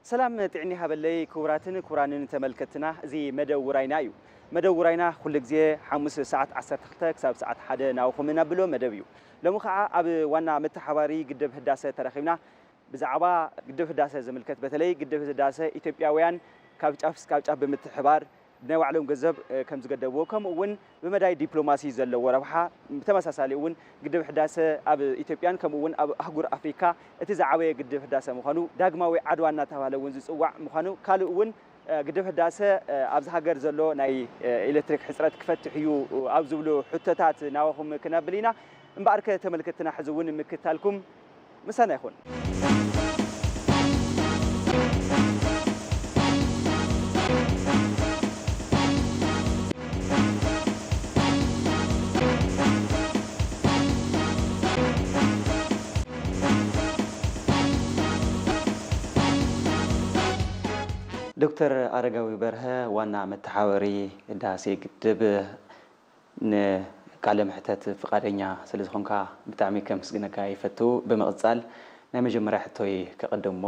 ሰላም ጥዕኒ ሃበለይ ክቡራትን ክቡራንን ተመልከትና፣ እዚ መደብ ውራይና እዩ። መደብ ውራይና ኩሉ ግዜ ሓሙስ ሰዓት ዓሰርተ ክልተ ክሳብ ሰዓት ሓደ ናብኹም እነብሎ መደብ እዩ። ሎሚ ከዓ ኣብ ዋና መተሓባሪ ግድብ ህዳሰ ተረኺብና። ብዛዕባ ግድብ ህዳሰ ዝምልከት፣ በተለይ ግድብ ህዳሰ ኢትዮጵያውያን ካብ ጫፍ እስካብ ጫፍ ብምትሕባር ብናይ ባዕሎም ገንዘብ ከም ዝገደብዎ፣ ከምኡ እውን ብመዳይ ዲፕሎማሲ ዘለዎ ረብሓ፣ ብተመሳሳሊ እውን ግድብ ህዳሰ ኣብ ኢትዮጵያን ከምኡ እውን ኣብ ኣህጉር ኣፍሪካ እቲ ዝዓበየ ግድብ ህዳሰ ምዃኑ፣ ዳግማዊ ዓድዋ እናተባህለ እውን ዝፅዋዕ ምዃኑ፣ ካልእ እውን ግድብ ህዳሰ ኣብዚ ሃገር ዘሎ ናይ ኤሌክትሪክ ሕፅረት ክፈትሕ እዩ ኣብ ዝብሉ ሕቶታት ናባኹም ክነብል ኢና። እምበኣርከ ተመልከትና፣ ሕዚ እውን ምክታልኩም ምሳና ይኹን። ዶክተር ኣረጋዊ በርሀ፣ ዋና መተሓባበሪ ህዳሴ ግድብ፣ ንቃለ መሕተት ፍቓደኛ ስለ ዝኾንካ ብጣዕሚ ከመስግነካ ይፈቱ። ብምቕጻል ናይ መጀመርያ ሕቶይ ከቐድም እሞ፣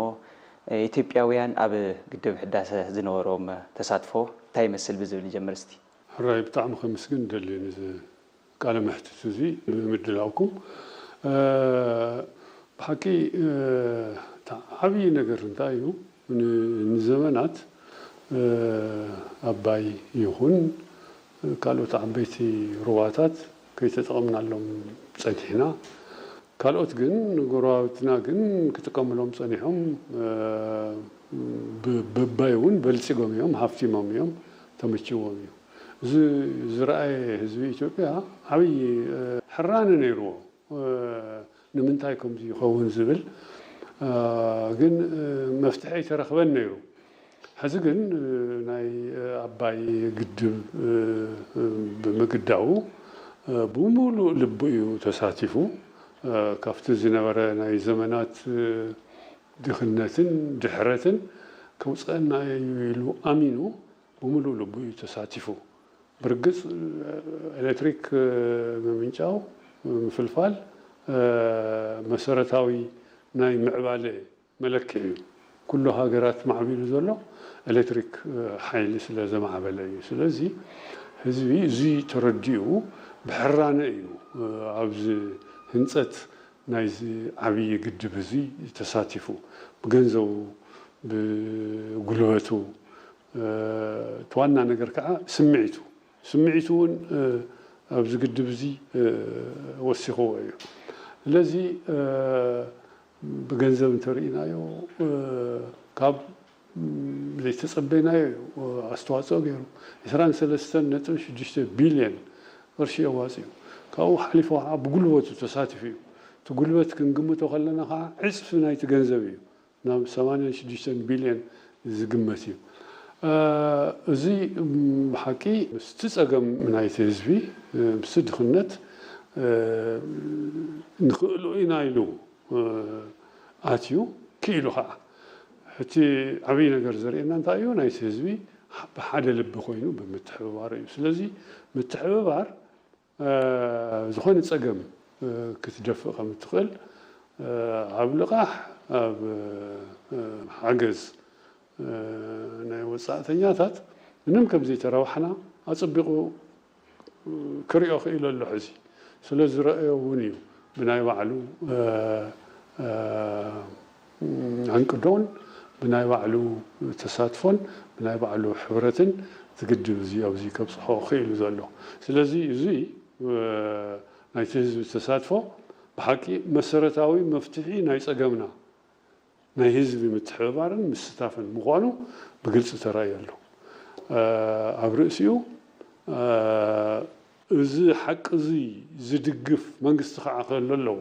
ኢትዮጵያውያን ኣብ ግድብ ህዳሰ ዝነበሮም ተሳትፎ እንታይ ይመስል ብዝብል ንጀምር እስቲ። ሕራይ ብጣዕሚ ከመስግን እደሊ ነዚ ቃለ መሕትት እዚ ብምድላውኩም። እ፣ ብሓቂ፣ እ፣ እታ ዓብዪ ነገር እንታይ እዩ? ን-፣ ንዘመናት፣ እ፣ ኣባይ ይኹን ካልኦት ዓበይቲ ሩባታት ከይተጠቐምናሎም ጸኒሕና። ካልኦት ግን፣ ጎረባብትና ግን ክጥቀምሎም ጸኒሖም፣ እ፣ ብ-፣ በባይ እውን በልጺጎም እዮም፣ ሃፍቲሞም እዮም፣ ተመችዎም እዩ። እዚ ዝረኣየ ህዝቢ ኢትዮጵያ ዓብዪ፣ እ፣ ሕራነ ነይርዎ። እ፣ ንምንታይ ከምዚ ይኸውን ዝብል፣ እ፣ ግን፣ እ፣ መፍትሒ ኣይተረኽበን ነይሩ። ሕዚ ግን፣ እ፣ ናይ፣ እ፣ ኣባይ ግድብ፣ እ፣ እ፣ ብምግዳቡ፣ እ፣ ብምሉእ ልቡ እዩ ተሳቲፉ። እ፣ ካብቲ ዝነበረ ናይ ዘመናት፣ እ፣ ድኽነትን ድሕረትን ከውፅአና እዩ ኢሉ ኣሚኑ ብምሉእ ልቡ እዩ ተሳቲፉ። ብርግጽ፣ ኤሌክትሪክ፣ እ፣ ምምንጫው፣ ምፍልፋል፣ እ፣ መሰረታዊ ናይ ምዕባለ መለክዒ እዩ። ኩሉ ሃገራት ማዕቢሉ ዘሎ ኤሌክትሪክ፣ እ፣ ሓይሊ ስለ ዘማዕበለ እዩ። ስለዚ ህዝቢ እዚ ተረዲኡ ብሕራነ እዩ፣ እ፣ ኣብዚ ህንጸት ናይዚ ዓብዪ ግድብ እዚ ተሳቲፉ፣ ብገንዘቡ፣ ብጉልበቱ፣ እ፣ እቲ ዋና ነገር ከዓ ስምዒቱ፣ ስምዒቱ እውን፣ እ፣ ኣብዚ ግድብ እዚ፣ እ፣ ወሲኽዎ እዩ። ስለዚ፣ እ፣ ብገንዘብ እንተርኢናዮ፣ እ፣ ካብ ዘይተጸበይናዮ እዩ ኣስተዋጽኦ ገይሩ። ዕስራን ሰለስተን ነጥቢ ሽዱሽተ ቢልዮን ቅርሺ ኣዋጺኡ። ካብኡ ሓሊፉ ከዓ ብጉልበቱ ተሳቲፉ እዩ። እቲ ጉልበት ክንግምቶ ከለና ከዓ ዕጽፊ ናይቲ ገንዘብ እዩ። ናብ ሰማንያን ሽዱሽተን ቢልዮን ዝግመት እዩ። እ፣ እዚ፣ ም፣ ብሓቂ ምስቲ ጸገም ናይቲ ህዝቢ፣ እ፣ ምስቲ ድኽነት፣ እ፣ ንኽእሎ ኢና ኢሉ፣ እ፣ ኣትዩ፣ ክኢሉ ከዓ። እቲ ዓብዪ ነገር ዘርእየና እንታይ እዩ? ናይቲ ህዝቢ ብሓደ ልቢ ኮይኑ ብምትሕብባር እዩ። ስለዚ ምትሕብባር እ፣ ዝኾነ ጸገም፣ እ፣ ክትደፍእ ከም እትኽእል፣ እ፣ ኣብ ልቓሕ፣ ኣብ፣ እ፣ ሓገዝ፣ እ፣ ናይ ወጻእተኛታት ምንም ከም ዘይተረባሕና ኣጸቢቑ፣ እ፣ ክሪኦ ክኢሉ ኣሎ። ሕዚ ስለ ዝረኣዮ እውን እዩ ብናይ ባዕሉ፣ እ፣ እ፣ ኣንቅዶን ብናይ ባዕሉ ተሳትፎን ብናይ ባዕሉ ሕብረትን እቲ ግድብ እዚ ኣብዚ ከብጽሖ ክኢሉ ዘሎ። ስለዚ እዚ፣ እ፣ ናይቲ ህዝቢ ተሳትፎ ብሓቂ መሰረታዊ መፍትሒ ናይ ጸገምና ናይ ህዝቢ ምትሕብባርን ምስታፍን ምዃኑ ብግልጺ ተራእዩ ኣሎ። እ፣ ኣብ ርእሲኡ፣ እ፣ እዚ ሓቂ እዚ ዝድግፍ መንግስቲ ከዓ ክህሉ ኣለዎ።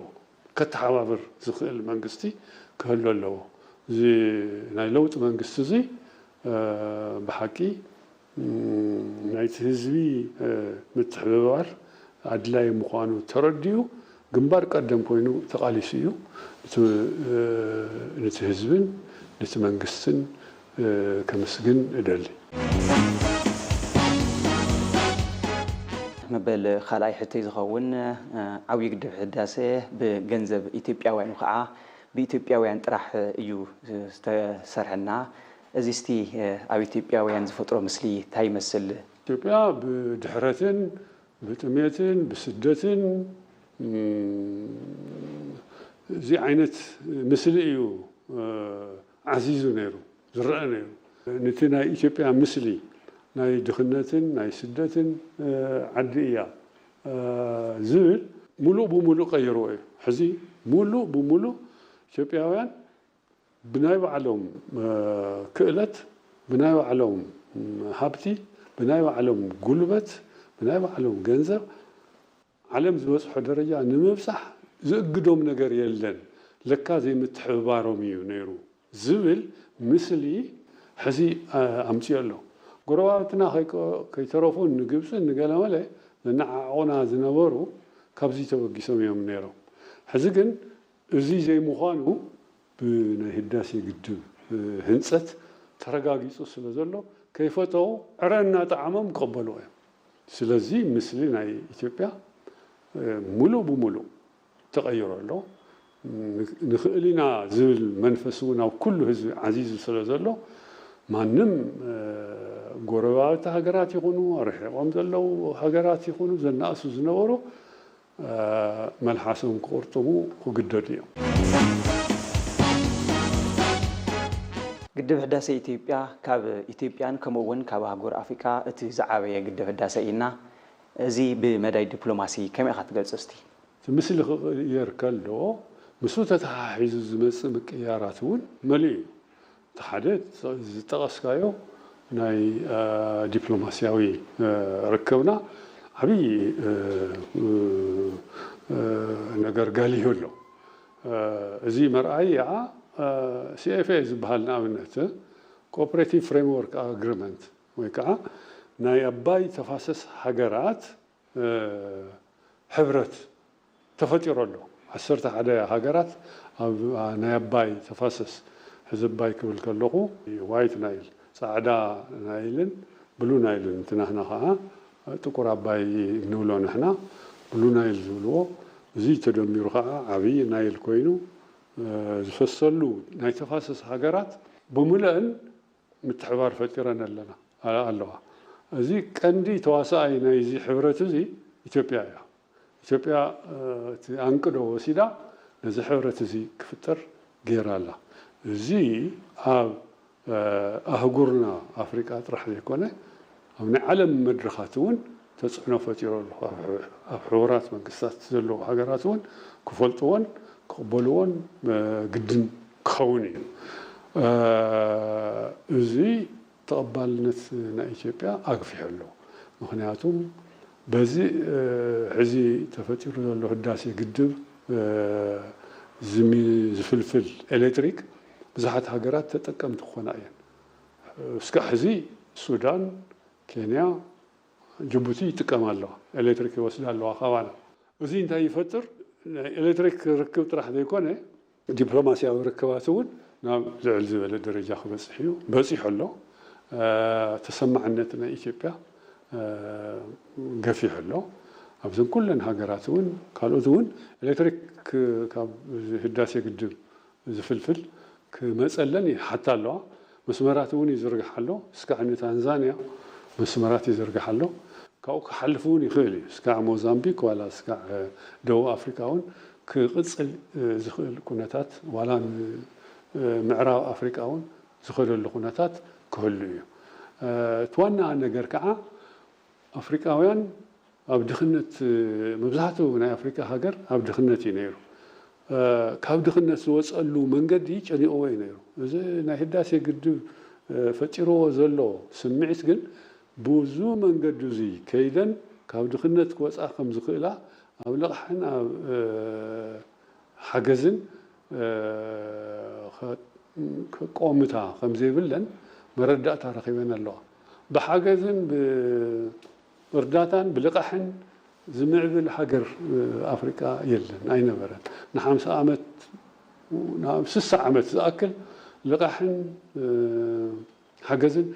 ከተሓባብር ዝኽእል መንግስቲ ክህሉ ኣለዎ። እዚ ናይ ለውጢ መንግስቲ እዚ፣ እ፣ ብሓቂ፣ ም፣ ናይቲ ህዝቢ፣ እ፣ ምትሕብባር ኣድላይ ምዃኑ ተረዲኡ ግንባር ቀደም ኮይኑ ተቓሊሱ እዩ። እቲ፣ እ፣ ነቲ ህዝብን ነቲ መንግስትን፣ እ፣ ከመስግን እደሊ። መበል ካልኣይ ሕቶይ ዝኸውን፣ እ፣ ዓብዪ ግድብ ህዳሰ ብገንዘብ ኢትዮጵያውያን ከዓ ብኢትዮጵያውያን ጥራሕ እዩ ዝተሰርሐና። እዚ እስቲ ኣብ ኢትዮጵያውያን ዝፈጥሮ ምስሊ እንታይ ይመስል? ኢትዮጵያ ብድሕረትን ብጥሜትን ብስደትን እዚ ዓይነት ምስሊ እዩ ዓዚዙ ነይሩ፣ ዝረአ ነይሩ። ነቲ ናይ ኢትዮጵያ ምስሊ ናይ ድኽነትን ናይ ስደትን ዓዲ እያ ዝብል ሙሉእ ብሙሉእ ቀይርዎ እዩ። ሕዚ ሙሉእ ብሙሉእ ኢትዮጵያውያን ብናይ ባዕሎም ክእለት፣ ብናይ ባዕሎም ሃብቲ፣ ብናይ ባዕሎም ጉልበት፣ ብናይ ባዕሎም ገንዘብ ዓለም ዝበፅሖ ደረጃ ንምብፃሕ ዝእግዶም ነገር የለን። ለካ ዘይምትሕብባሮም እዩ ነይሩ ዝብል ምስሊ ሕዚ ኣምፅኦ ኣሎ። ጎረባብትና ከይተረፉ ንግብፅን ንገለመለ ዘነዓቑና ዝነበሩ ካብዚ ተበጊሶም እዮም ነይሮም። ሕዚ ግን እዚ ዘይምዃኑ ብናይ ህዳሴ ግድብ ህንፀት ተረጋጊፁ ስለ ዘሎ ከይፈተው ዕረ እናጠዓሞም ክቕበልዎ እዮም። ስለዚ ምስሊ ናይ ኢትዮጵያ ሙሉእ ብሙሉእ ተቐይሩ ኣሎ። ንኽእል ኢና ዝብል መንፈስ እውን ኣብ ኩሉ ህዝቢ ዓዚዙ ስለ ዘሎ ማንም ጎረባብቲ ሃገራት ይኹኑ ርሒቖም ዘለዉ ሃገራት ይኹኑ ዘናእሱ ዝነበሩ መልሓሶም ክቕርጥሙ ክግደዱ እዮም። ግድብ ህዳሴ ኢትዮጵያ ካብ ኢትዮጵያን ከምኡ እውን ካብ ኣህጉር ኣፍሪቃ እቲ ዝዓበየ ግድብ ህዳሴ ኢና። እዚ ብመዳይ ዲፕሎማሲ ከመይ ኢኻ ትገልጾ እስቲ? እቲ ምስሊ ክቕየር ከሎ ምስኡ ተተሓሒዙ ዝመፅእ ምቅያራት እውን መሊኡ እዩ። እቲ ሓደ ዝጠቐስካዮ ናይ ዲፕሎማስያዊ ርክብና ዓብዪ ነገር ጋሊሁ ኣሎ። እዚ መርኣያ ሲኤፍኤ ዝበሃል ንኣብነት ኮኦፐሬቲቭ ፍሬምወርክ ኣግሪመንት ወይ ከዓ ናይ ኣባይ ተፋሰስ ሃገራት ሕብረት ተፈጢሩ ኣሎ። ዓሰርተ ሓደ ሃገራት ኣብ ናይ ኣባይ ተፋሰስ፣ ሕዚ ኣባይ ክብል ከለኹ ዋይት ናይል፣ ፃዕዳ ናይልን ብሉ ናይልን፣ እቲ ናህና ከዓ ጥቁር ኣባይ ንብሎ ንሕና ብሉ ናይል ዝብልዎ፣ እዚ ተደሚሩ ከዓ ዓብዪ ናይል ኮይኑ ዝፈሰሉ ናይ ተፋሰስ ሃገራት ብምልአን ምትሕባር ፈጢረን ኣለና ኣለዋ። እዚ ቀንዲ ተዋሳኣይ ናይዚ ሕብረት እዚ ኢትዮጵያ እያ። ኢትዮጵያ እቲ ኣንቅዶ ወሲዳ ነዚ ሕብረት እዚ ክፍጠር ገይራ ኣላ። እዚ ኣብ ኣህጉርና ኣፍሪቃ ጥራሕ ዘይኮነ ኣብ ናይ ዓለም መድረኻት እውን ተፅዕኖ ፈጢሩ ኣሎ። ኣብ ሕቡራት መንግስታት ዘለዉ ሃገራት እውን ክፈልጥዎን ክቕበልዎን ግድን ክኸውን እዩ። እዚ ተቐባልነት ናይ ኢትዮጵያ ኣግፊሑ ኣሎ። ምኽንያቱ በዚ ሕዚ ተፈጢሩ ዘሎ ህዳሴ ግድብ ዝፍልፍል ኤሌክትሪክ ብዙሓት ሃገራት ተጠቀምቲ ክኾና እየን። እስካ ሕዚ ሱዳን፣ ኬንያ፣ ጅቡቲ ይጥቀማ ኣለዋ፣ ኤሌክትሪክ ይወስዳ ኣለዋ ካባና። እዚ እንታይ ይፈጥር? ናይ ኤሌክትሪክ ርክብ ጥራሕ ዘይኮነ ዲፕሎማስያዊ ርክባት እውን ናብ ልዕል ዝበለ ደረጃ ክበፅሕ እዩ፣ በፂሑ ኣሎ። ተሰማዕነት ናይ ኢትዮጵያ ገፊሑ ኣሎ። ኣብዘን ኩለን ሃገራት እውን ካልኦት እውን ኤሌክትሪክ ካብ ህዳሴ ግድብ ዝፍልፍል ክመፀለን ይሓታ ኣለዋ። መስመራት እውን ይዝርግሓ ኣሎ። እስካዕ ንታንዛንያ መስመራት ይዝርግሓ ኣሎ። ካብኡ ክሓልፍ እውን ይኽእል እዩ። እስካዕ ሞዛምቢክ ዋላ እስካዕ ደቡብ ኣፍሪካ እውን ክቕፅል ዝኽእል ኩነታት ዋላ ምዕራብ ኣፍሪካ እውን ዝኸደሉ ኩነታት ክህሉ እዩ። እቲ ዋና ነገር ከዓ ኣፍሪቃውያን ኣብ ድኽነት፣ መብዛሕትኡ ናይ ኣፍሪቃ ሃገር ኣብ ድኽነት እዩ ነይሩ። ካብ ድኽነት ዝወፀሉ መንገዲ ጨኒቕዎ እዩ ነይሩ። እዚ ናይ ህዳሴ ግድብ ፈጢርዎ ዘሎ ስምዒት ግን ብዙ መንገዱ እዚ ከይደን ካብ ድኽነት ክወፃ ከም ዝኽእላ ኣብ ልቕሕን ኣብ ሓገዝን ከቆምታ ከም ዘይብለን መረዳእታ ረኺበን ኣለዋ። ብሓገዝን ብእርዳታን ብልቓሕን ዝምዕብል ሃገር ኣፍሪቃ የለን፣ ኣይነበረን። ንሓምሳ ዓመት ናብ ስሳ ዓመት ዝኣክል ልቓሕን ሓገዝን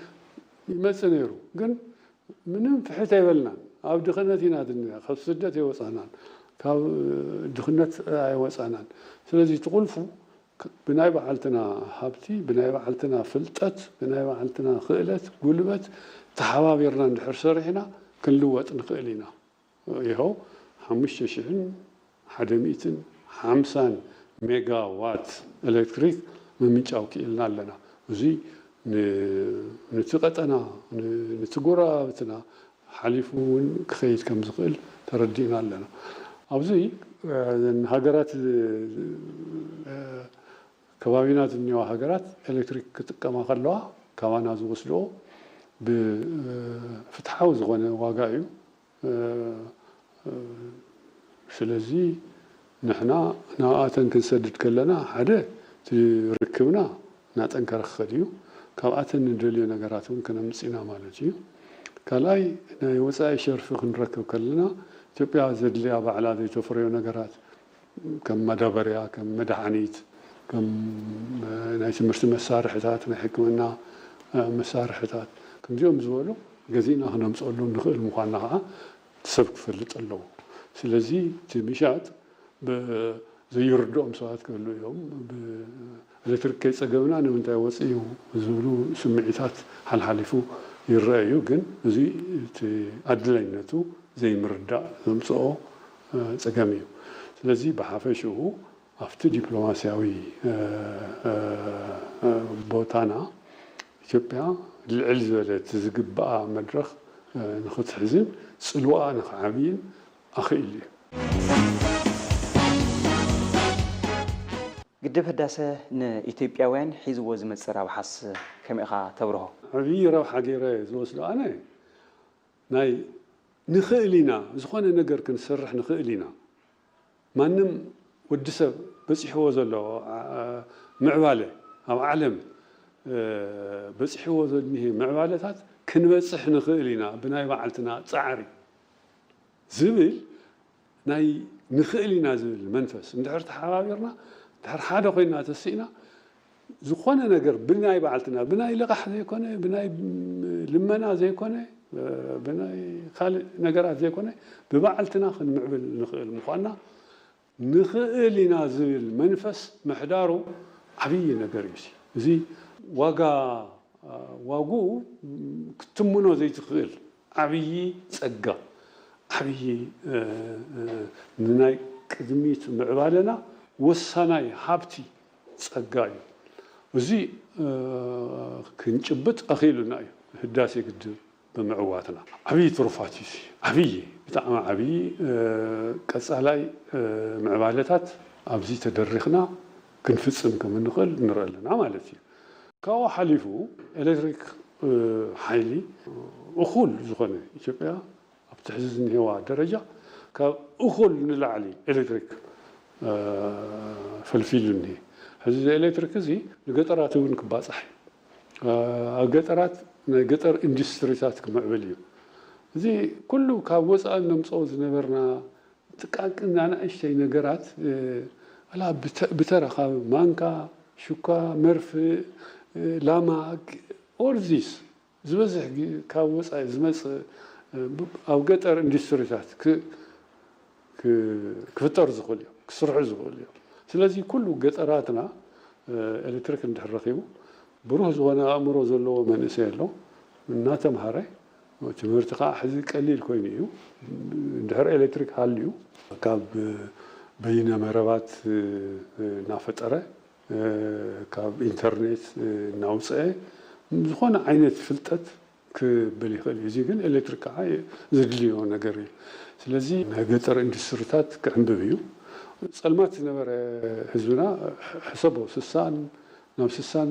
ይመፅእ ነይሩ። ግን ምንም ፍሕት ኣይበልናን። ኣብ ድኽነት ኢና ዝንና፣ ካብ ስደት ኣይወፃናን፣ ካብ ድኽነት ኣይወፃናን። ስለዚ እቲ ቁልፉ ብናይ ባዓልትና ሃብቲ፣ ብናይ ባዓልትና ፍልጠት፣ ብናይ ባዓልትና ክእለት፣ ጉልበት ተሓባቢርና እንድሕር ሰሪሕና ክንልወጥ ንኽእል ኢና። ይኸው ሓሙሽተ ሽሕን ሓደ ሚእትን ሓምሳን ሜጋ ዋት ኤሌክትሪክ ምምንጫው ክኢልና ኣለና። እዙይ ን-፣ ንቲ ቀጠና፣ ን-፣ ንቲ ጎረባብትና ሓሊፉ እውን ክኸይድ ከም ዝኽእል ተረዲእና ኣለና። ኣብዚ፣ እ፣ ሃገራት፣ እ፣ ከባቢና ዝኒዋ ሃገራት ኤሌክትሪክ ክጥቀማ ከለዋ ካባና ዝወስድኦ ብፍትሓዊ ዝኾነ ዋጋ እዩ። እ፣ እ፣ ስለዚ ንሕና ናብኣተን ክንሰድድ ከለና ሓደ እቲ ርክብና እናጠንከረ ክኸድ እዩ። ካብኣተን ንደልዮ ነገራት እውን ክነምጽእ ኢና ማለት እዩ። ካልኣይ ናይ ወጻኢ ሸርፊ ክንረክብ ከለና ኢትዮጵያ ዘድልያ ባዕላ ዘይተፍረዮ ነገራት ከም ማዳበርያ፣ ከም መድሓኒት፣ ከም፣ እ፣ ናይ ትምህርቲ መሳርሕታት፣ ናይ ሕክምና፣ እ፣ መሳርሕታት ከምዚኦም ዝበሉ ገዚእና ክነምፀሉ ንኽእል ምዃንና ከዓ እቲ ሰብ ክፈልጥ ኣለዎ። ስለዚ እቲ ምሻጥ ብ-፣ ዘይርድኦም ሰባት ክህሉ እዮም። ብ-፣ ኤሌክትሪክ ከይፀገምና ንምንታይ ወፂኡ ዝብሉ ስምዒታት ሓልሓሊፉ ይረአ እዩ። ግን እዚ እቲ ኣድላይነቱ ዘይምርዳእ ዘምፅኦ፣ እ፣ ፀገም እዩ። ስለዚ ብሓፈሽኡ ኣብቲ ዲፕሎማስያዊ፣ እ፣ እ፣ እ፣ ቦታና ኢትዮጵያ ልዕል ዝበለ እቲ ዝግብኣ መድረኽ፣ እ፣ ንኽትሕዝን ጽልዋኣ ንኽዓብይን ኣኽኢሉ እዩ። ግድብ ህዳሰ ንኢትዮጵያውያን ሒዝዎ ዝመፅእ ረብሓስ ከመይ ኢኻ ተብርሆ? ዓብዪ ረብሓ ገይረ ዝወስዶ ኣነ ናይ ንኽእል ኢና፣ ዝኾነ ነገር ክንሰርሕ ንኽእል ኢና። ማንም ወዲ ሰብ በፂሕዎ ዘሎ፣ ኣ-፣ ምዕባለ ኣብ ዓለም፣ እ፣ በፂሕዎ ዘኒሄ ምዕባለታት ክንበፅሕ ንኽእል ኢና ብናይ ባዕልትና ፃዕሪ ዝብል ናይ ንኽእል ኢና ዝብል መንፈስ እንድሕር ተሓባቢርና፣ እንድሕር ሓደ ኮይንና ተሲእና፣ ዝኾነ ነገር ብናይ ባዕልትና፣ ብናይ ልቓሕ ዘይኮነ፣ ብናይ ልመና ዘይኮነ፣ ብናይ ካልእ ነገራት ዘይኮነ፣ ብባዕልትና ክንምዕብል ንኽእል ምዃንና ንኽእል ኢና ዝብል መንፈስ ምሕዳሩ ዓብዪ ነገር እዩ። እዚ ዋጋ፣ ዋግኡ ክትትምኖ ዘይትኽእል ዓብዪ ጸጋ፣ ዓብዪ፣ እ፣ እ፣ ንናይ ቅድሚት ምዕባለና ወሳናይ ሃብቲ ጸጋ እዩ። እዚ፣ እ፣ ክንጭብጥ ኣኽኢሉና እዩ ህዳሴ ግድብ ብምዕዋትና። ዓብዪ ትሩፋት እዩ እዚ። ዓብዪ፣ ብጣዕሚ ዓብዪ፣ እ፣ ቀጻላይ፣ እ፣ ምዕባለታት ኣብዚ ተደሪኽና ክንፍጽም ከም እንኽእል ንርኢ ኣለና ማለት እዩ። ካብኡ ሓሊፉ ኤሌክትሪክ፣ እ፣ ሓይሊ እኹል ዝኾነ ኢትዮጵያ ኣብቲ ሕዚ ዝኒሄዋ ደረጃ ካብ እኹል ንላዕሊ ኤሌክትሪክ፣ እ፣ ፈልፊሉ እኒሄ። ሕዚ እዚ ኤሌክትሪክ እዚ ንገጠራት እውን ክባጻሕ እዩ። እ፣ ኣብ ገጠራት ናይ ገጠር ኢንዱስትሪታት ክምዕብል እዩ። እዚ ኩሉ ካብ ወፃኢ ነምፅኦ ዝነበርና ጥቃቅን ኣናእሽተይ ነገራት፣ እ፣ ኣላ ብተ-፣ ብተራ ካብ ማንካ፣ ሹካ፣ መርፍእ፣ እ፣ ላማ፣ all this ዝበዝሕ ግ-፣ ካብ ወፃኢ ዝመፅእ፣ እ፣ ብ-፣ ኣብ ገጠር ኢንዱስትሪታት ክ-፣ ክ-፣ ክፍጠር ዝኽእል እዮም፣ ክስርሑ ዝኽእል እዮም። ስለዚ ኩሉ ገጠራትና፣ እ፣ ኤሌክትሪክ እንድሕር ረኺቡ ብሩህ ዝኾነ ኣእምሮ ዘለዎ መንእሰይ ኣሎ፣ እናተምሃረ፣ ትምህርቲ ከዓ ሕዚ ቀሊል ኮይኑ እዩ። እንድሕር ኤሌክትሪክ ሃልዩ ካብ በይነ መረባት፣ እ፣ እናፈጠረ፣ እ፣ ካብ ኢንተርኔት፣ እ፣ እናውፅአ ዝኾነ ዓይነት ፍልጠት ክብል ይኽእል እዩ። እዚ ግን ኤሌክትሪክ ከዓ ዘድልዮ ነገር እዩ። ስለዚ ናይ ገጠር ኢንዱስትሪታት ክዕንብብ እዩ። ፀልማት ዝነበረ ህዝብና ሕሰቦ ስሳን ናብ ስሳን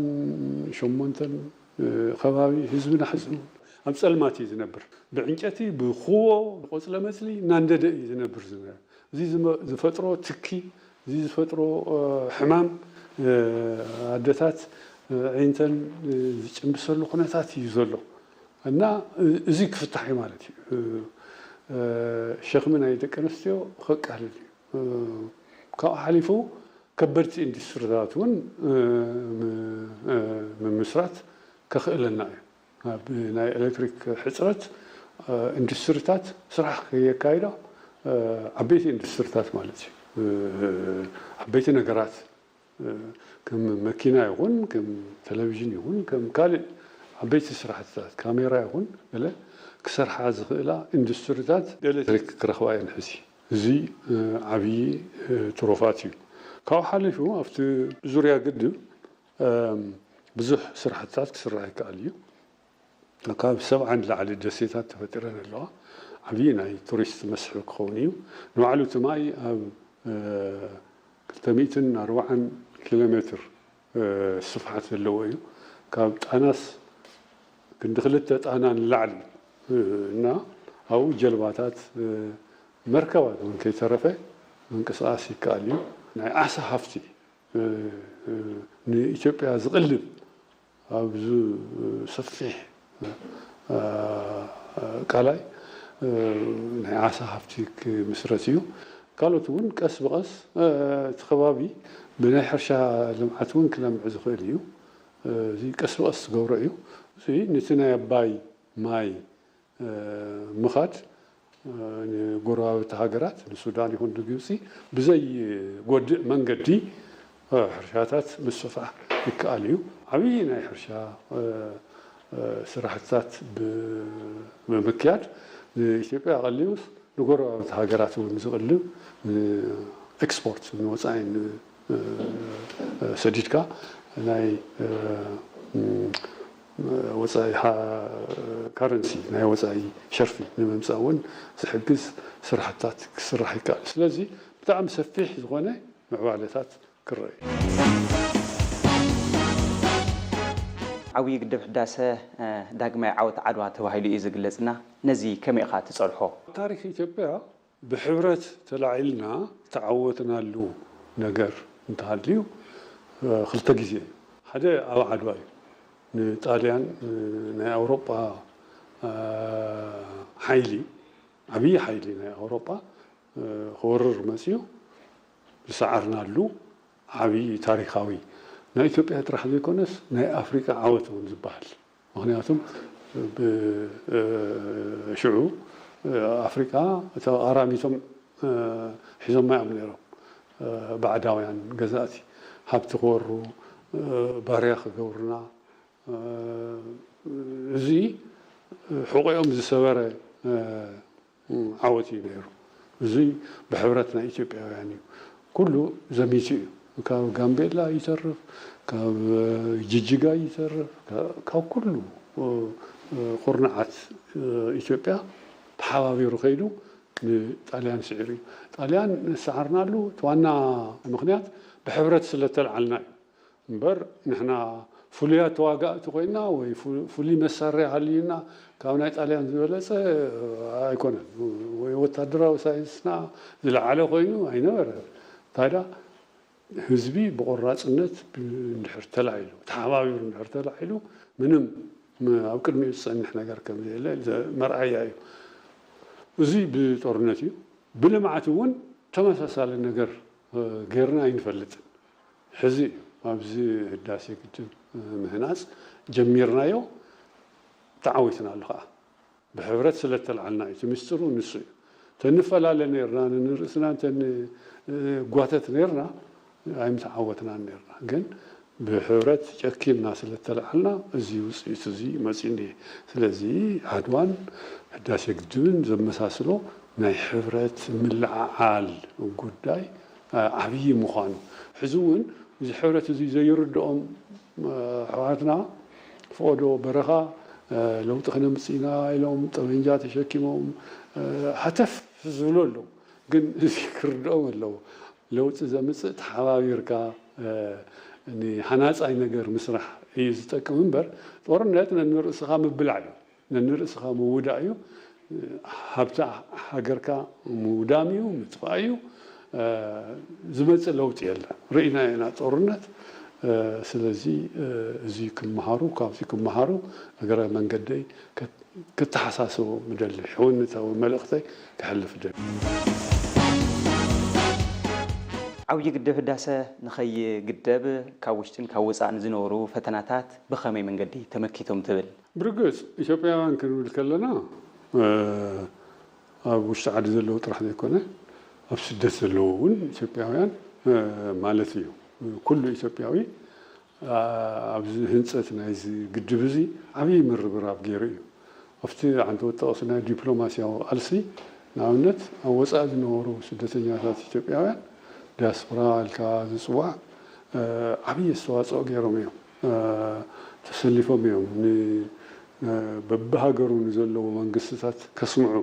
ሸሞንተን፣ እ፣ ከባቢ ህዝብና ሕዝቡ ኣብ ፀልማት እዩ ዝነብር። ብዕንጨቲ፣ ብኹቦ፣ ቆፅለ መፅሊ እናንደደ እዩ ዝነብር ዝነበረ። እዚ ዝመ-፣ ዝፈጥሮ ትኪ፣ እዚ ዝፈጥሮ፣ እ፣ ሕማም፣ እ፣ ኣደታት፣ እ፣ ኣዒንተን፣ እ፣ ዝጭንብሰሉ ኩነታት እዩ ዘሎ። እና፣ እ-፣ እዚ ክፍታሕ እዩ ማለት እዩ። እ፣ እ፣ ሸኽሚ ናይ ደቂ ኣንስትዮ ከቃልል እዩ። እ፣ ካብኡ ሓሊፉ ከበድቲ ኢንዱስትሪታት እውን፣ እ፣ ም-፣ እ፣ ምምስራት ከኽእለና እዩ። ኣብ ናይ ኤሌክትሪክ ሕፅረት፣ እ፣ ኢንዱስትሪታት ስራሕ ከየካይዳ፣ እ፣ ዓበይቲ ኢንዱስትሪታት ማለት እዩ። እ፣ ዓበይቲ ነገራት ከም መኪና ይኹን ከም ቴሌቪዥን ይኹን ከም ካልእ ዓበይቲ ስራሕትታት ካሜራ ይኹን ገለ ክሰርሓ ዝኽእላ ኢንዱስትሪታት ኤሌክትሪክ ክረኽባ እየን ሕዚ። እዚ ዓብዪ ትሩፋት እዩ። ካብኡ ሓሊፉ ኣብቲ ዙርያ ግድብ ብዙሕ ስራሕትታት ክስራሕ ይከኣል እዩ። ካብ ሰብዓ ንላዕሊ ደሴታት ተፈጢረን ኣለዋ። ዓብዪ ናይ ቱሪስት መስሕብ ክኸውን እዩ። ንባዕሉ እቲ ማይ ኣብ ክልተ ሚእትን ኣርባዓን ኪሎ ሜትር ስፍሓት ዘለዎ እዩ። ካብ ጣናስ ክንዲ ክልተ ጣና ንላዕሊ እና ኣብኡ ጀልባታት መርከባት እውን ከይተረፈ ምንቅስቃስ ይከኣል እዩ። ናይ ዓሳ ሃፍቲ ንኢትዮጵያ ዝቕልብ ኣብዚ ሰፊሕ ቃላይ ናይ ዓሳ ሃፍቲ ክምስረት እዩ። ካልኦት እውን ቀስ ብቐስ እቲ ከባቢ ብናይ ሕርሻ ልምዓት እውን ክለምዕ ዝኽእል እዩ። እዚ ቀስ ብቐስ ዝገብሮ እዩ። እዚ ነቲ ናይ ኣባይ ማይ ምኻድ ንጎረባብቲ ሃገራት ንሱዳን ይኹን ንግብፂ ብዘይጎድእ መንገዲ ሕርሻታት ምስፋሕ ይከኣል እዩ። ዓብዪ ናይ ሕርሻ ስራሕትታት ብምክያድ ንኢትዮጵያ ኣቐሊሉስ ንጎረባብቲ ሃገራት እውን ዝቕልብ ኤክስፖርት ንወፃኢ ሰዲድካ ናይ ወፃኢ ካረንሲ ናይ ወፃኢ ሸርፊ ንምምፃእ እውን ዝሕግዝ ስራሕትታት ክስራሕ ይከኣል። ስለዚ ብጣዕሚ ሰፊሕ ዝኾነ ምዕባለታት ክረአ እዩ። ዓብዪ ግድብ ሕዳሰ ዳግማይ ዓወት ዓድዋ ተባሂሉ እዩ ዝግለጽና። ነዚ ከመይ ኢኻ ትጸልሖ? ታሪኽ ኢትዮጵያ ብሕብረት ተላዒልና ዝተዓወትናሉ ነገር እንተሃልዩ ክልተ ግዜ እዩ። ሓደ ኣብ ዓድዋ እዩ። ንጣልያን ናይ ኣውሮጳ ሓይሊ ዓብዪ ሓይሊ ናይ ኣውሮጳ ክወርር መፅዩ ዝሰዓርናሉ ዓብዪ ታሪካዊ ናይ ኢትዮጵያ ጥራሕ ዘይኮነስ ናይ ኣፍሪቃ ዓወት እውን ዝበሃል ምኽንያቱም ሽዑ ኣፍሪቃ ተቓራሚቶም ሒዞማ እዮም ነይሮም ባዕዳውያን ገዛእቲ ሃብቲ ክወሩ ባርያ ክገብሩና እዚ ሕቆኦም ዝሰበረ ዓወት እዩ ነይሩ። እዚ ብሕብረት ናይ ኢትዮጵያውያን እዩ። ኩሉ ዘሚቱ እዩ። ካብ ጋምቤላ ይተርፍ፣ ካብ ጅጅጋ ይተርፍ፣ ካብ ኩሉ ኩርናዓት ኢትዮጵያ ተሓባቢሩ ከይዱ ንጣልያን ስዒሩ እዩ። ጣልያን ንሰዓርናሉ እቲ ዋና ምኽንያት ብሕብረት ስለተልዓልና እዩ። እምበር ንሕና ፍሉያት ተዋጋእቲ ኮይና ወይ ፍሉይ መሳርያ ሃልዩና ካብ ናይ ጣልያን ዝበለፀ ኣይኮነን። ወይ ወታደራዊ ሳይንስና ዝለዓለ ኮይኑ ኣይነበረ። ታዲያ ህዝቢ ብቆራፅነት እንድሕር ተላዒሉ ተሓባቢሩ እንድሕር ተላዒሉ ምንም ኣብ ቅድሚኡ ዝፀንሕ ነገር ከም ዘየለ መርኣያ እዩ። እዚ ብጦርነት እዩ። ብልምዓት እውን ተመሳሳሊ ነገር ጌርና ኣይንፈልጥን። ሕዚ እዩ ኣብዚ ህዳሴ ግድብ ምህናፅ ጀሚርናዮ ተዓዊትና ኣሎ ከዓ ብሕብረት ስለ ተልዓልና እዩ እቲ ምስጢሩ ንሱ እዩ ተንፈላለ ነርና ንንርእስና እንተንጓተት ነርና ኣይምተዓወትናን ነርና ግን ብሕብረት ጨኪምና ስለ ተልዓልና እዚ ውፅኢት እዚ መፂኡ እኒሀ ስለዚ ዓድዋን ህዳሴ ግድብን ዘመሳስሎ ናይ ሕብረት ምልዕዓል ጉዳይ ዓብዪ ምዃኑ ሕዚ እውን እዚ ሕብረት እዚ ዘይርድኦም ኣሕዋትና ፈቐዶ በረኻ ለውጢ ክነምፅእ ኢና ኢሎም ጠበንጃ ተሸኪሞም ሃተፍ ዝብሉ ኣለዉ። ግን እዚ ክርድኦም ኣለዎ። ለውጢ ዘምፅእ ተሓባቢርካ ንሃናፃይ ነገር ምስራሕ እዩ ዝጠቅም እምበር ጦርነት ነንርእስኻ ምብላዕ እዩ። ነንርእስኻ ምውዳእ እዩ። ሃብቲ ሃገርካ ምውዳም እዩ፣ ምጥፋእ እዩ። ዝመፅእ ለውጢ የለን። ርኢና ኢና ጦርነት። ስለዚ እዚ ክመሃሩ ካብዚ ክመሃሩ እግረ መንገደይ ክተሓሳስቦ ምደሊ ሕውነታዊ መልእኽተይ ክሕልፍ ደሊ። ዓብዪ ግድብ ህዳሰ ንኸይግደብ ካብ ውሽጥን ካብ ወፃእን ዝነበሩ ፈተናታት ብኸመይ መንገዲ ተመኪቶም ትብል? ብርግፅ ኢትዮጵያውያን ክንብል ከለና ኣብ ውሽጢ ዓዲ ዘለዉ ጥራሕ ዘይኮነ ኣብ ስደት ዘለዉ እውን ኢትዮጵያውያን ማለት እዩ። ኩሉ ኢትዮጵያዊ ኣብዚ ህንፀት ናይዚ ግድብ እዚ ዓብዪ ምርብራብ ገይሩ እዩ። ኣብቲ ዓንተወት ጠቕሲ ናይ ዲፕሎማስያዊ ቃልሲ ንኣብነት ኣብ ወፃኢ ዝነበሩ ስደተኛታት ኢትዮጵያውያን ዲያስፖራ ኢልካ ዝፅዋዕ ዓብዪ ኣስተዋፅኦ ገይሮም እዮም። ተሰሊፎም እዮም። በብሃገሩ ንዘለዉ መንግስትታት ከስምዑ፣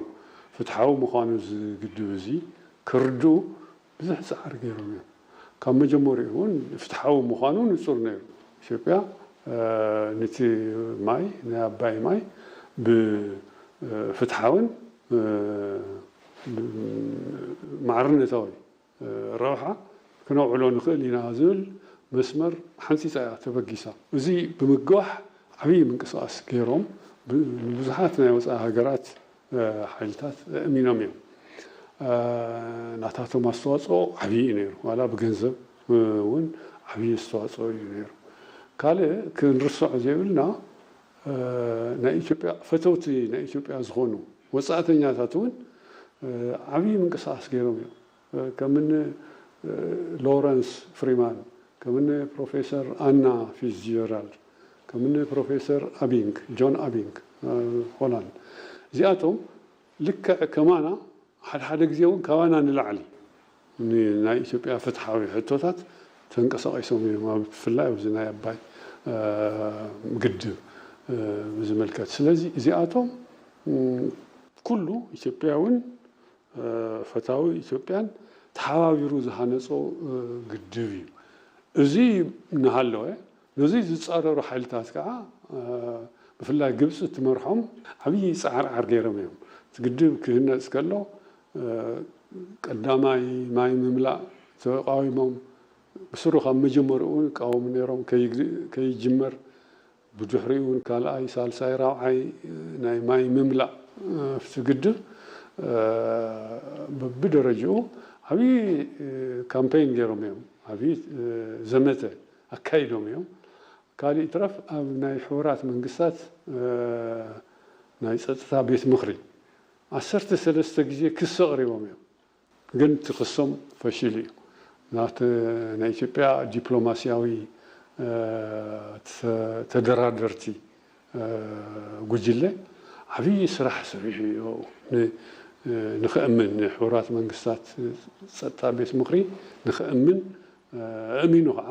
ፍትሓዊ ምዃኑ እዚ ግድብ እዚ ክርድኡ ብዙሕ ፃዕሪ ገይሮም እዮም። ካብ መጀመሪኡ እውን ፍትሓዊ ምዃኑ ንፁር ነይሩ። ኢትዮጵያ ነቲ ማይ ናይ ኣባይ ማይ ብፍትሓውን ማዕርነታዊ ረብሓ ክነውዕሎ ንኽእል ኢና ዝብል መስመር ሓንፂፃ እያ ተበጊሳ። እዚ ብምግባሕ ዓብዪ ምንቅስቃስ ገይሮም ንብዙሓት ናይ ወፃኢ ሃገራት ሓይልታት እሚኖም እዮም። ናታቶም ኣስተዋፅኦ ዓብዪ እዩ ነይሩ። ዋላ ብገንዘብ እውን ዓብዪ ኣስተዋፅኦ እዩ ነይሩ። ካልእ ክንርስዖ ዘይብልና ናይ ኢትዮጵያ ፈተውቲ ናይ ኢትዮጵያ ዝኾኑ ወፃእተኛታት እውን ዓብዪ ምንቅስቃስ ገይሮም እዮም። ከምኒ ሎረንስ ፍሪማን፣ ከምኒ ፕሮፌሰር ኣና ፊትዝጀራልድ፣ ከምኒ ፕሮፌሰር ኣቢንግ፣ ጆን ኣቢንግ ሆላንድ፣ እዚኣቶም ልክዕ ከማና ሓደ ሓደ ግዜ እውን ካባና ንላዕሊ ናይ ኢትዮጵያ ፍትሓዊ ሕቶታት ተንቀሳቒሶም እዮም። ኣብ ብፍላይ ኣብዚ ናይ ኣባይ ግድብ ብዝምልከት። ስለዚ እዚኣቶም ኩሉ ኢትዮጵያውን ፈታዊ ኢትዮጵያን ተሓባቢሩ ዝሃነፆ ግድብ እዩ። እዚ እናሃለወ ነዚ ዝፃረሩ ሓይልታት ከዓ ብፍላይ ግብፂ እትመርሖም ዓብዪ ፃዕርዓር ገይሮም እዮም። እቲ ግድብ ክህነፅ ከሎ ቀዳማይ ማይ ምምላእ ተቃዊሞም ብስሩ ካብ መጀመሪኡ ይቃወሙ ነይሮም ከይጅመር ብድሕሪኡ እውን ካልኣይ፣ ሳልሳይ፣ ራብዓይ ናይ ማይ ምምላእ ኣብቲ ግድብ በብደረጅኡ ዓብዪ ካምፔይን ገይሮም እዮም። ዓብዪ ዘመተ ኣካይዶም እዮም። ካሊእ ትረፍ ኣብ ናይ ሕቡራት መንግስታት ናይ ፀጥታ ቤት ምኽሪ ዓሰርተ ሰለስተ ግዜ ክሲ ኣቕሪቦም እዮም። ግን እቲ ክሶም ፈሺሉ እዩ። ናተ ናይ ኢትዮጵያ ዲፕሎማስያዊ ተደራደርቲ ጉጅለ ዓብዪ ስራሕ ሰሪሑ እዩ። ንክእምን ንሕቡራት መንግስታት ፀጥታ ቤት ምኽሪ ንክእምን እሚኑ ከዓ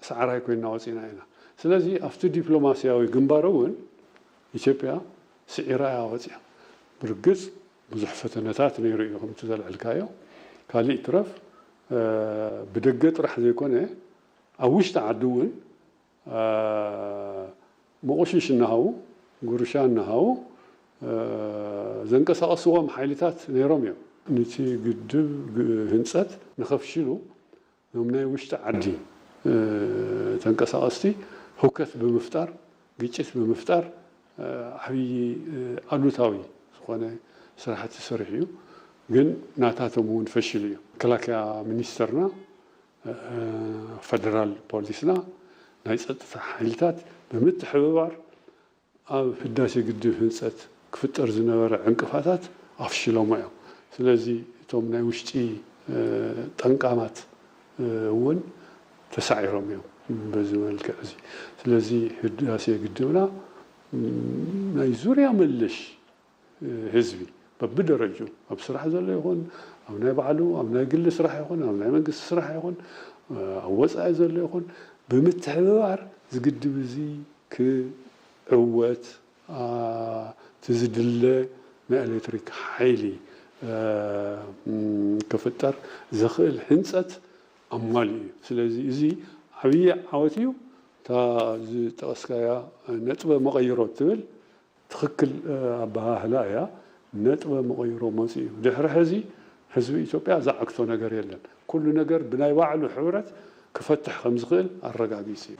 ሰዓራይ ኮይና ወፂና ኢና። ስለዚ ኣብቲ ዲፕሎማስያዊ ግንባር እውን ኢትዮጵያ ስዒራ እያ ወፂኣ። ብርግፅ ብዙሕ ፈተነታት ነይሩ እዩ ከምቲ ዘልዕልካዮ። ካሊእ ትረፍ ብደገ ጥራሕ ዘይኮነ ኣብ ውሽጢ ዓዲ እውን መቑሽሽ እናሃቡ፣ ጉርሻ እናሃቡ ዘንቀሳቐስዎም ሓይልታት ነይሮም እዮም። ነቲ ግድብ ህንፀት ንኸፍሽሉ ኖም ናይ ውሽጢ ዓዲ ተንቀሳቐስቲ ህውከት ብምፍጣር፣ ግጭት ብምፍጣር ዓብዪ ኣሉታዊ ዝኾነ ስራሕቲ ሰሪሑ እዩ። ግን ናታቶም እውን ፈሽሉ እዩ። መከላከያ ሚኒስተርና፣ ፈደራል ፖሊስና፣ ናይ ፀጥታ ሓይልታት ብምትሕብባር ኣብ ህዳሴ ግድብ ህንፀት ክፍጠር ዝነበረ ዕንቅፋታት ኣፍሽሎሞ እዮም። ስለዚ እቶም ናይ ውሽጢ ጠንቃማት እውን ተሳዒሮም እዮም በዚ መልክዕ እዚ። ስለዚ ህዳሴ ግድብና ናይ ዙርያ መለሽ ህዝቢ በብደረጅኡ ኣብ ስራሕ ዘሎ ይኹን ኣብ ናይ ባዕሉ ኣብ ናይ ግሊ ስራሕ ይኹን ኣብ ናይ መንግስቲ ስራሕ ይኹን ኣብ ወፃኢ ዘሎ ይኹን ብምትሕብባር ዝግድብ እዚ ክዕወት እቲ ዝድለ ናይ ኤሌክትሪክ ሓይሊ ክፍጠር ዘኽእል ህንፀት ኣማሊኡ እዩ። ስለዚ እዚ ዓብዪ ዓወት እዩ። እታ ዝጠቐስካያ ነጥበ መቐይሮ እትብል ትኽክል ኣበሃህላ እያ። ነጥበ መቐይሮ መፂኡ እዩ። ድሕሪ ሕዚ ህዝቢ ኢትዮጵያ ዝዓግቶ ነገር የለን። ኩሉ ነገር ብናይ ባዕሉ ሕብረት ክፈትሕ ከም ዝኽእል ኣረጋጊፁ እዩ።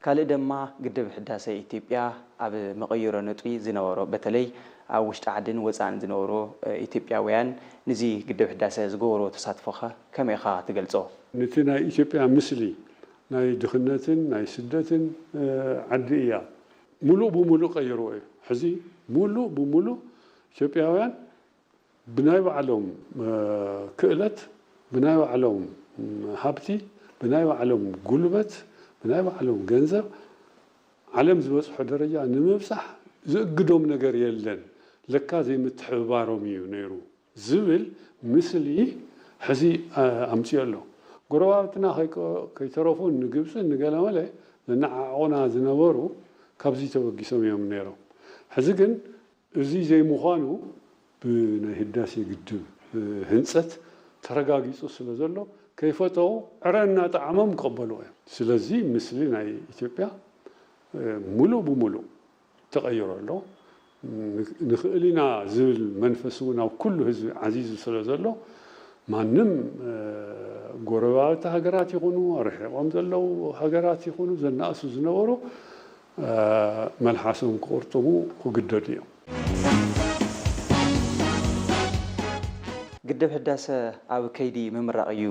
ካልእ ድማ ግድብ ሕዳሰ ኢትዮጵያ ኣብ መቐይሮ ነጥቢ ዝነበሮ በተለይ ኣብ ውሽጢ ዓድን ወፃእን ዝነበሩ ኢትዮጵያውያን ንዚ ግድብ ሕዳሰ ዝገበሮ ተሳትፎኸ ከመይ ኢኻ ትገልፆ? ነቲ ናይ ኢትዮጵያ ምስሊ ናይ ድኽነትን ናይ ስደትን ዓዲ እያ። ሙሉእ ብሙሉእ ቀይርዎ እዩ። ሕዚ ሙሉእ ብሙሉእ ኢትዮጵያውያን ብናይ ባዕሎም ክእለት ብናይ ባዕሎም ሃብቲ፣ ብናይ ባዕሎም ጉልበት፣ ብናይ ባዕሎም ገንዘብ ዓለም ዝበፅሖ ደረጃ ንምብፃሕ ዝእግዶም ነገር የለን። ለካ ዘይምትሕብባሮም እዩ ነይሩ ዝብል ምስሊ ሕዚ ኣምፅኦ ኣሎ። ጎረባብትና ከይተረፉ ንግብፅን ንገለመለ ዘነዓቑና ዝነበሩ ካብዚ ተበጊሶም እዮም ነይሮም። ሕዚ ግን እዚ ዘይምዃኑ ብናይ ህዳሴ ግድብ ህንፀት ተረጋጊፁ ስለ ዘሎ ከይፈተው ዕረ እናጠዓሞም ክቕበሉ እዮም። ስለዚ ምስሊ ናይ ኢትዮጵያ ሙሉእ ብሙሉእ ተቐይሩ ኣሎ። ንኽእል ኢና ዝብል መንፈስ እውን ኣብ ኩሉ ህዝቢ ዓዚዙ ስለ ዘሎ ማንም ጎረባብቲ ሃገራት ይኹኑ ርሒቖም ዘለዉ ሃገራት ይኹኑ ዘናእሱ ዝነበሩ መልሓሶም ክቕርጥሙ ክግደዱ እዮም። ግድብ ህዳሰ ኣብ ከይዲ ምምራቕ እዩ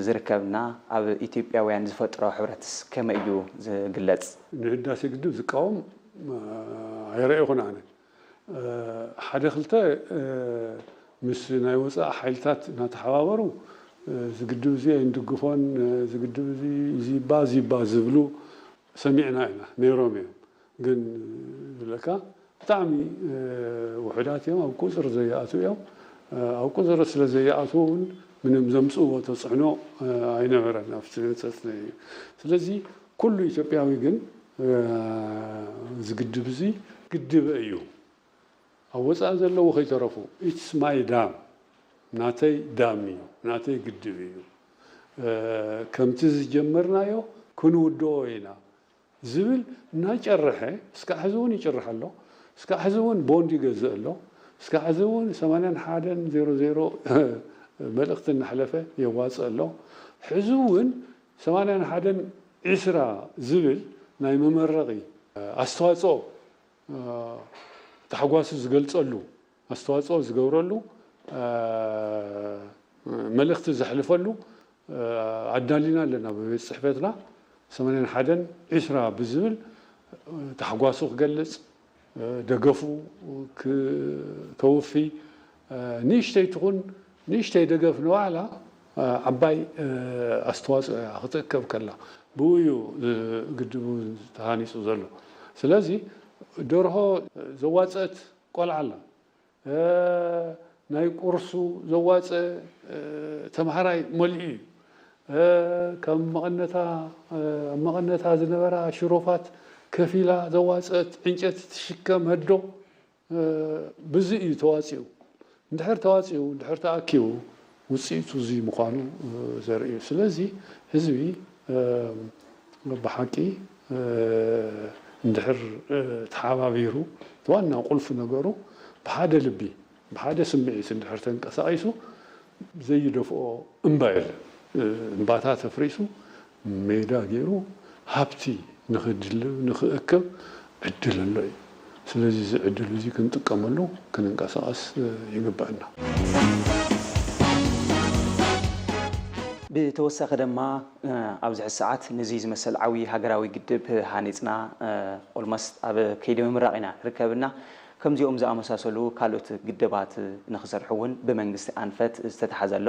ዝርከብና። ኣብ ኢትዮጵያውያን ዝፈጥሮ ሕብረትስ ከመይ እዩ ዝግለፅ? ንህዳሴ ግድብ ዝቃወም ኣይረእኹን ኣነ። ሓደ ክልተ ምስ ናይ ወፃኢ ሓይልታት እናተሓባበሩ እዚ ግድብ እዚ ኣይንድግፎን፣ እዚ ግድብ እዚ እዚ ይባ እዚ ይባ ዝብሉ ሰሚዕና ኢና። ነይሮም እዮም ግን ዝብለካ ብጣዕሚ ውሑዳት እዮም። ኣብ ቁፅሪ ዘይኣትዉ እዮም። ኣብ ቁፅሪ ስለ ዘይኣትዉ እውን ምንም ዘምፅእዎ ተፅዕኖ ኣይነበረን ኣብቲ ህንፀት። ስለዚ ኩሉ ኢትዮጵያዊ ግን እዚ ግድብ እዚ ግድበ እዩ። ኣብ ወፃኢ ዘለዉ ከይተረፉ it's my dam፣ ናተይ ዳም እዩ፣ ናተይ ግድብ እዩ፣ ከምቲ ዝጀመርናዮ ክንውድኦ ኢና ዝብል እናጨርሐ እስካዕ ሕዚ እውን ይጭርሕ ኣሎ። እስካዕ ሕዚ እውን ቦንድ ይገዝእ ኣሎ። እስካዕ ሕዚ እውን ሰማንያን ሓደን ዜሮ ዜሮ መልእኽቲ እናሕለፈ የዋፅእ ኣሎ። ሕዚ እውን ሰማንያን ሓደን ዕስራ ዝብል ናይ መመረቒ ኣስተዋፅኦ ታሕጓሱ ዝገልፀሉ ኣስተዋፅኦ ዝገብረሉ መልእኽቲ ዘሕልፈሉ ኣዳሊና ኣለና። ብቤት ፅሕፈትና ሰማንያን ሓደን ዕስራ ብዝብል ታሕጓሱ ክገልፅ ደገፉ ከውፊ ንእሽተይ ትኹን ንእሽተይ ደገፍ ንባዕላ ዓባይ ኣስተዋፅኦ እያ ክትእከብ ከላ። ብኡ እዩ ግድቡ ተሃኒፁ ዘሎ። ስለዚ ደርሆ ዘዋፀት ቆልዓ ኣላ። ናይ ቁርሱ ዘዋፀ ተምሃራይ መሊኡ እዩ። ካብ መቐነታ ኣብ መቐነታ ዝነበራ ሽሮፋት ከፊላ ዘዋፀት ዕንጨት ትሽከም ኣዶ ብዚ እዩ ተዋፂኡ። እንድሕር ተዋፂኡ እንድሕር ተኣኪቡ ውፅኢቱ እዚ ምዃኑ ዘርኢ እዩ። ስለዚ ህዝቢ ብሓቂ እንድሕር ተሓባቢሩ ዋና ቁልፊ ነገሩ ብሓደ ልቢ ብሓደ ስምዒት እንድሕር ተንቀሳቒሱ ዘይደፍኦ እምባ የለን። እምባታት ኣፍሪሱ ሜዳ ገይሩ ሃብቲ ንኽድልብ ንኽእክብ ዕድል ኣሎ እዩ። ስለዚ እዚ ዕድል እዚ ክንጥቀመሉ ክንንቀሳቐስ ይግበኣና። ብተወሳኺ ድማ ኣብዚ ሕዚ ሰዓት ነዚ ዝመሰል ዓብዪ ሃገራዊ ግድብ ሃኒፅና ኦልሞስት ኣብ ከይዲ ምምራቕ ኢና ንርከብና። ከምዚኦም ዝኣመሳሰሉ ካልኦት ግድባት ንኽሰርሑ እውን ብመንግስቲ ኣንፈት ዝተተሓዘ ኣሎ።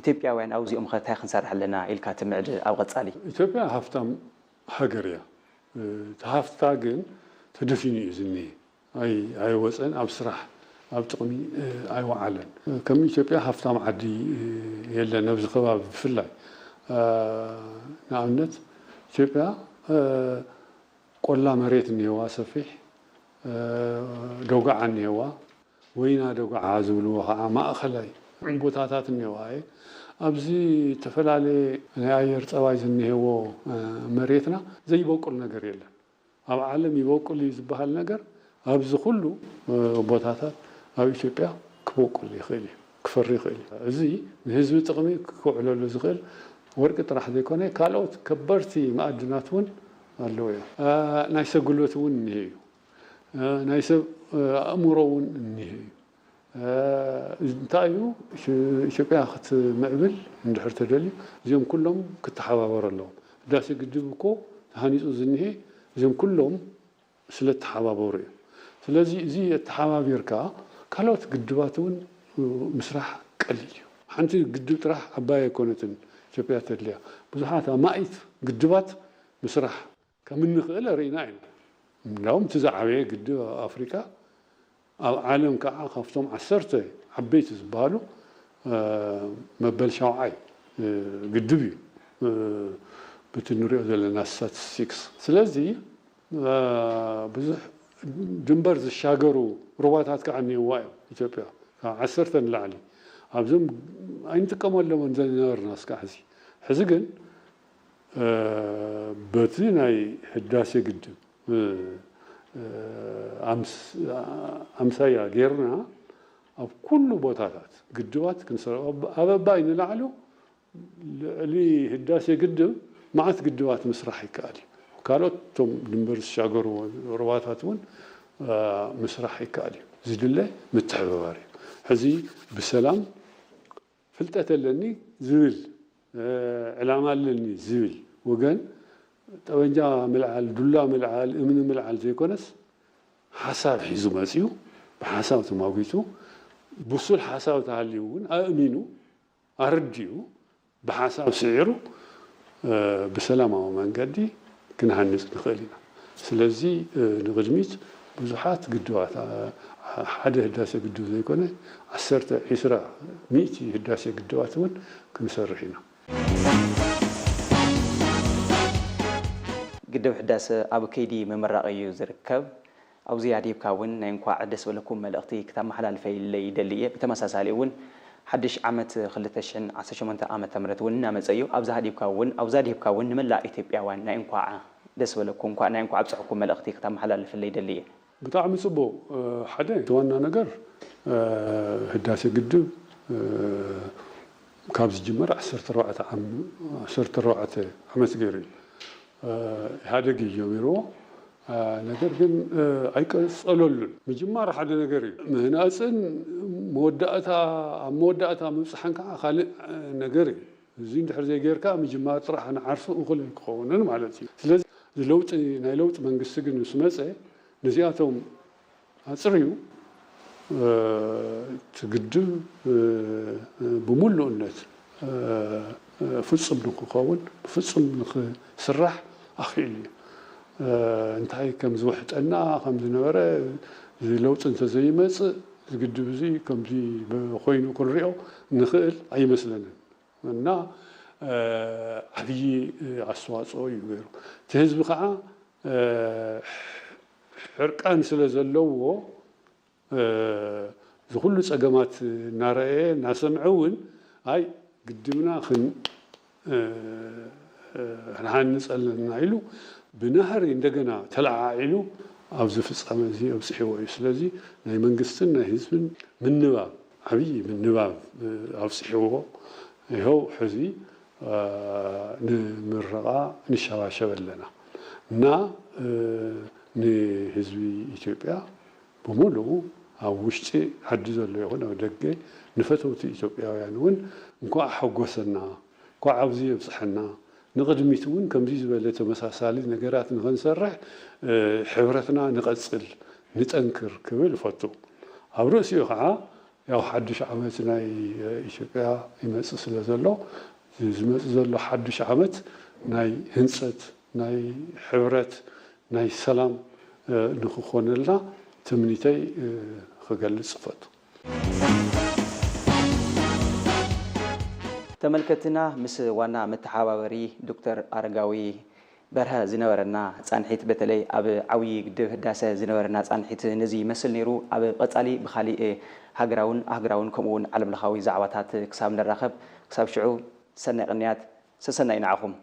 ኢትዮጵያውያን ኣብዚኦም ኸ እንታይ ክንሰርሕ ኣለና ኢልካ ትምዕድ ኣብ ቐፃሊ? ኢትዮጵያ ሃፍታም ሃገር እያ። እቲ ሃፍታ ግን ተደፊኑ እዩ ዝኒሀ። ኣይወፀን፣ ኣብ ስራሕ ኣብ ጥቕሚ ኣይወዓለን። ከም ኢትዮጵያ ሃፍታም ዓዲ የለን ኣብዚ ከባቢ ብፍላይ። ንኣብነት ኢትዮጵያ ቆላ መሬት እኒሄዋ ሰፊሕ፣ ደጉዓ እኒሄዋ፣ ወይና ደጉዓ ዝብልዎ ከዓ ማእኸላይ ቦታታት እኒሄዋ እየ። ኣብዚ ዝተፈላለየ ናይ ኣየር ፀባይ ዝኒሄዎ መሬትና ዘይበቁል ነገር የለን። ኣብ ዓለም ይበቁል እዩ ዝበሃል ነገር ኣብዚ ኩሉ ቦታታት ኣብ ኢትዮጵያ ክበቁል ይኽእል እዩ፣ ክፈሪ ይኽእል እዩ። እዚ ንህዝቢ ጥቕሚ ክውዕለሉ ዝኽእል ወርቂ ጥራሕ ዘይኮነ ካልኦት ከበርቲ መኣድናት እውን ኣለዉ እዮም። ናይ ሰብ ጉልበት እውን እኒሀ እዩ። ናይ ሰብ ኣእምሮ እውን እኒሀ እዩ። እንታይ እዩ ኢትዮጵያ ክትምዕብል እንድሕር ተደልዩ እዚኦም ኩሎም ክተሓባበሩ ኣለዎም። ህዳሴ ግድብ እኮ ተሃኒፁ ዝኒሀ እዚኦም ኩሎም ስለተሓባበሩ እዩ። ስለዚ እዚ ኣተሓባቢርካ ካልኦት ግድባት እውን ምስራሕ ቀሊል እዩ። ሓንቲ ግድብ ጥራሕ ዓባይ ኣይኮነትን ኢትዮጵያ ተድልያ። ብዙሓት ኣማኢት ግድባት ምስራሕ ከም እንኽእል ርኢና ኢና። እንዳውም እቲ ዝዓበየ ግድብ ኣብ ኣፍሪቃ፣ ኣብ ዓለም ከዓ ካብቶም ዓሰርተ ዓበይቲ ዝበሃሉ፣ እ፣ መበል ሻውዓይ፣ እ፣ ግድብ እዩ፣ እ፣ በቲ ንሪኦ ዘለና ስታቲስቲክስ። ስለዚ፣ እ፣ ብዙሕ ድንበር ዝሻገሩ ሩባታት ከዓ እኒአዋ እዮም ኢትዮጵያ፣ ካብ ዓሰርተ ንላዕሊ። ኣብዞም ኣይንጥቀመሎምን ዝነበርና እስካዕ ሕዚ። ሕዚ ግን፣ እ፣ በቲ ናይ ህዳሴ ግድብ፣ እ፣ እ፣ ኣምስ-፣ ኣምሳያ ጌርና ኣብ ኩሉ ቦታታት ግድባት ክንሰርሕ፣ ኣብ፣ ኣብ ኣባይ ንላዕሉ ልዕሊ ህዳሴ ግድብ መዓት ግድባት ምስራሕ ይከኣል እዩ። ካልኦት እቶም ድንበር ዝሻገሩ ሩባታት እውን፣ እ፣ ምስራሕ ይከኣል እዩ። ዝድለ ምትሕብባር እዩ። ሕዚ ብሰላም ፍልጠት ኣለኒ ዝብል፣ እ፣ ዕላማ ኣለኒ ዝብል ወገን ጠበንጃ ምልዓል፣ ዱላ ምልዓል፣ እምኒ ምልዓል ዘይኮነስ ሓሳብ ሒዙ መፂኡ፣ ብሓሳብ ተማጒቱ፣ ብሱል ሓሳብ ተሃልዩ እውን ኣእሚኑ፣ ኣረዲኡ፣ ብሓሳብ ስዒሩ፣ እ፣ ብሰላማዊ መንገዲ ክንሃንጽ ንኽእል ኢና። ስለዚ፣ እ፣ ንቕድሚት ብዙሓት ግድባት፣ እ፣ ሓደ ህዳሴ ግድብ ዘይኮነ፣ ዓሰርተ፣ ዒስራ፣ ሚእቲ ህዳሴ ግድባት እውን ክንሰርሕ ኢና። ግድብ ሕዳሰ ኣብ ከይዲ ምምራቕ እዩ ዝርከብ። ኣብዚ ኣድሂብካ እውን ናይ እንኳዕ ደስ በለኩም መልእኽቲ ክተመሓላልፈለይ ይደሊ እየ። ብተመሳሳሊ እውን ሓድሽ ዓመት ክልተ ሽሕን ዓሰርተ ሸሞንተን ዓመተ ምህረት እውን እናመፀ እዩ። ኣብዚ ኣድሂብካ እውን፣ ኣብዚ ኣድሂብካ እውን ንመላእ ኢትዮጵያውያን ናይ እንኳዕ ደስ በለኩም፣ እንኳዕ ናይ እንኳዕ ኣብፀሐኩም መልእኽቲ ክተመሓላልፈለይ ይደሊ እየ። ብጣዕሚ ጽቡቕ። እ፣ ሓደ እቲ ዋና ነገር፣ እ፣ ህዳሴ ግድብ፣ እ፣ ካብ ዝጅመር ዓሰርተ ኣርባዕተ ዓም-፣ ዓሰርተ ኣርባዕተ ዓመት ገይሩ እዩ። እ፣ ኢህኣደግ እዩ ጀሚርዎ። እ፣ ነገር ግን፣ እ፣ ኣይቀጸለሉን። ምጅማር ሓደ ነገር እዩ። ምህናጽን መወዳእታ፣ ኣብ መወዳእታ ምብጽሓን ከዓ ካልእ፣ እ፣ ነገር እዩ። እዚ እንድሕር ዘይጌርካ ምጅማር ጥራሕ ንዓርሱ እኹል ኣይክኸውንን ማለት እዩ። ስለዚ እዚ ለውጢ፣ ናይ ለውጢ መንግስቲ ግን ምስ መጸ ነዚኣቶም ኣጽርዩ፣ እ፣ እቲ ግድብ፣ እ፣ ብምሉእነት፣ እ፣ እ፣ ፍጹም ንክኸውን፣ ብፍጹም ንክስራሕ ኣኽኢሉ እዩ። እ፣ እንታይ ከም ዝውሕጠና ከም ዝነበረ፣ እዚ ለውጢ እንተዘይመጽእ፣ እዚ ግድብ እዚ ከምዚ ብ-፣ ኮይኑ ክንሪኦ ንኽእል ኣይመስለንን። እና፣ እ፣ ዓብዪ፣ እ፣ ኣስተዋፅኦ እዩ ገይሩ። እቲ ህዝቢ ከዓ፣ እ፣ ሕርቃን ስለ ዘለዎ፣ እ፣ እዚ ኩሉ ፀገማት እናረኣየ እናሰምዐ እውን፣ ኣይ ግድብና ክን-፣ እ፣ እ፣ ክንሃንፅ ኣለና ኢሉ ብናህሪ እንደገና ተለዓዒሉ ኣብዚ ፍፃመ እዚ ኣብፅሕዎ እዩ። ስለዚ ናይ መንግስትን ናይ ህዝብን ምንባብ፣ ዓብዪ ምንባብ፣ እ፣ ኣብፅሕዎ። ይኸው ሕዚ፣ እ፣ ንምረቓ ንሸባሸብ ኣለና እና፣ እ፣ ንህዝቢ ኢትዮጵያ ብምሉኡ ኣብ ውሽጢ ዓዲ ዘሎ ይኹን ኣብ ደገ ንፈተውቲ ኢትዮጵያውያን እውን እንኳዕ ሓጎሰና፣ እንኳዕ ኣብዚ የብፅሐና፣ ንቕድሚት እውን ከምዚ ዝበለ ተመሳሳሊ ነገራት ንኽንሰርሕ፣ እ፣ ሕብረትና ንቐፅል፣ ንጠንክር ክብል እፈቱ። ኣብ ርእሲኡ ከዓ ያው ሓድሽ ዓመት ናይ፣ እ፣ ኢትዮጵያ ይመጽእ ስለ ዘሎ፣ እዚ ዝመጽእ ዘሎ ሓድሽ ዓመት ናይ ህንጸት፣ ናይ ሕብረት፣ ናይ ሰላም፣ እ፣ ንኽኾነልና ትምኒተይ፣ እ፣ ክገልጽ እፈቱ። ተመልከትና ምስ ዋና መተሓባበሪ ዶክተር ኣረጋዊ በርሀ ዝነበረና ፃንሒት፣ በተለይ ኣብ ዓብዪ ግድብ ህዳሰ ዝነበረና ፃንሒት ነዚ ይመስል ነይሩ። ኣብ ቐፃሊ ብኻሊእ ሃገራውን ኣህጉራውን ከምኡ እውን ዓለም ለኻዊ ዛዕባታት ክሳብ ንራኸብ፣ ክሳብ ሽዑ ሰናይ ቅንያት፣ ሰሰናዩ ንዓኹም።